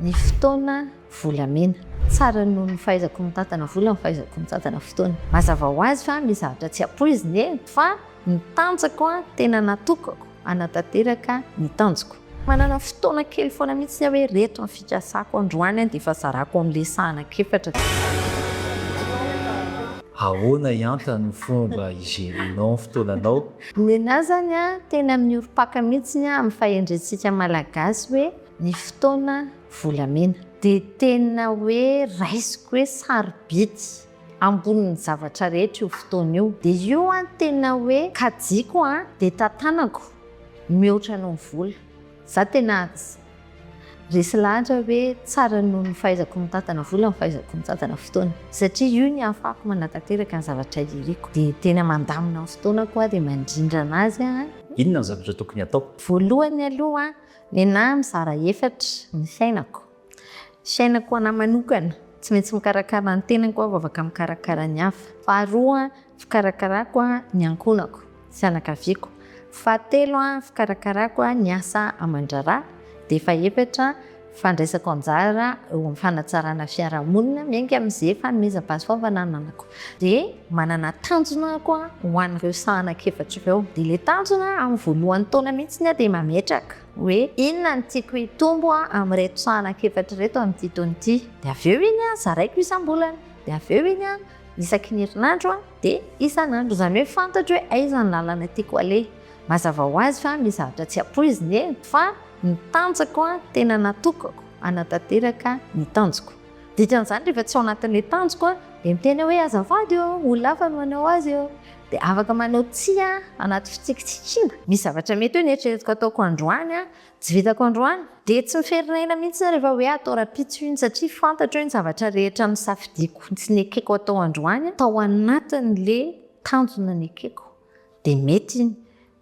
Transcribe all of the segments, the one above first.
Ny fotoana volamena. Tsara noho ny fahaizako mitantana vola ny fahaizako mitantana fotoana. Mazava ho azy fa misy zavatra tsy ampoizina e! Fa ny tanjako an, tena natokako hanatanteraka ny tanjoko. Manana fotoana kely foana mihitsy aho hoe reto ny fikasako androany an, dia efa zarako amin'ilay saha anankiefatra. Ahoana i Anta no fomba hi-gerer-nao ny fotoananao? Ny ahy zany an, tena miorim-paka mihitsy amin'ny fahendrentsika Malagasy hoe ny fotoana volamena. Dia tena hoe raisiko hoe sarobidy ambonin'ny zavatra rehetra io fotoana io. Dia io an tena hoe kajiko an, dia tantanako mihoatra noho ny vola. Za tena resy lahatra hoe tsara noho ny fahaizako mitantana vola ny fahaizako mitantana fotoana. Satria io ny ahafahako manatanteraka ny zavatra iriko. Dia tena mandamina ny fotoanako aho dia mandrindra anazy aho. Inona ny zavatra tokony hatao? Voalohany aloha Nenah mizara efatra ny fiainako. Fiainako ho anah manokana, tsy maintsy mikarakara ny tenako aho vao afaka mikarakara ny hafa. Faharoa, fikarakarako ny ankohonako, fianakaviako. Fahatelo, fikarakarako ny asa aman-draharaha. Dia fahefatra, fandraisako anjara eo amin'ny fanatsarana fiarahamonina miainga amin'izay fanomezam-pahasoavana ananako. Dia manana tanjona aho koa ho an'ireo sahanak'efatra ireo. Dia ilay tanjona amin'ny voalohan'ny taona mihitsy aho dia mametraka hoe inona no tiako hitombo amin'ireto sahanak'efatra ireto amin'ity taona ity. Dia avy eo iny zaraiko isam-bolana, dia avy eo iny isaky ny herinandro dia isan'andro. Izany hoe fantatro hoe aiza ny lalana tiako aleha. Mazava ho azy fa misy zavatra tsy ampoizina e! Fa ny tanjako tena natokako hanatanteraka ny tanjoko. Dikan'izany rehefa tsy ao anatin'ilay tanjoko aho dia miteny aho hoe azafady ô, olona hafa no hanao azy ô. Dia afaka manao tsia anaty fitsikitsikiana. Misy zavatra mety hoe neritreretiko hataoko androany tsy vitako androany. Dia tsy miferinaina mihitsy aho rehefa hoe atao rahampitso iny satria fantatro hoe ny zavatra rehetra nosafidiako sy nekeko atao androany tao anatin'ilay tanjona nekeko. Dia mety iny.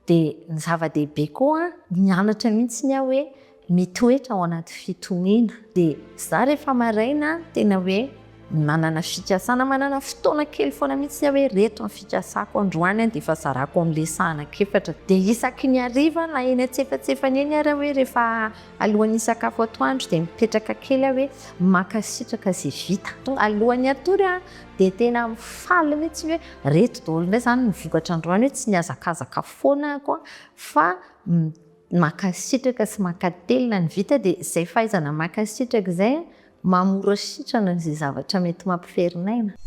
Dia ny zava-dehibe koa, nianatra mihitsy aho hoe mitoetra ao anaty fitoniana. Dia izaho rehefa maraina tena hoe manana fikasana, manana fotoana kely foana mihitsy aho hoe ireto ny fikasako androany dia efa zarako amin'ilay saha anankiefatra. Dia isaky ny hariva na eny antsefatsefany eny ary aho hoe rehefa alohan'ny hisakafo atoandro dia mipetraka kely aho hoe mankasitraka izay vita. Alohan'ny hatory aho Dia tena mifaly mihitsy hoe reto daholo indray izany ny vokatra androany hoe tsy nihazakazaka foana aho koa fa mankasitraka sy mankatelina ny vita dia izay fahaizana mankasitraka izay mahamora sitrana izay zavatra mety mampiferin'aina.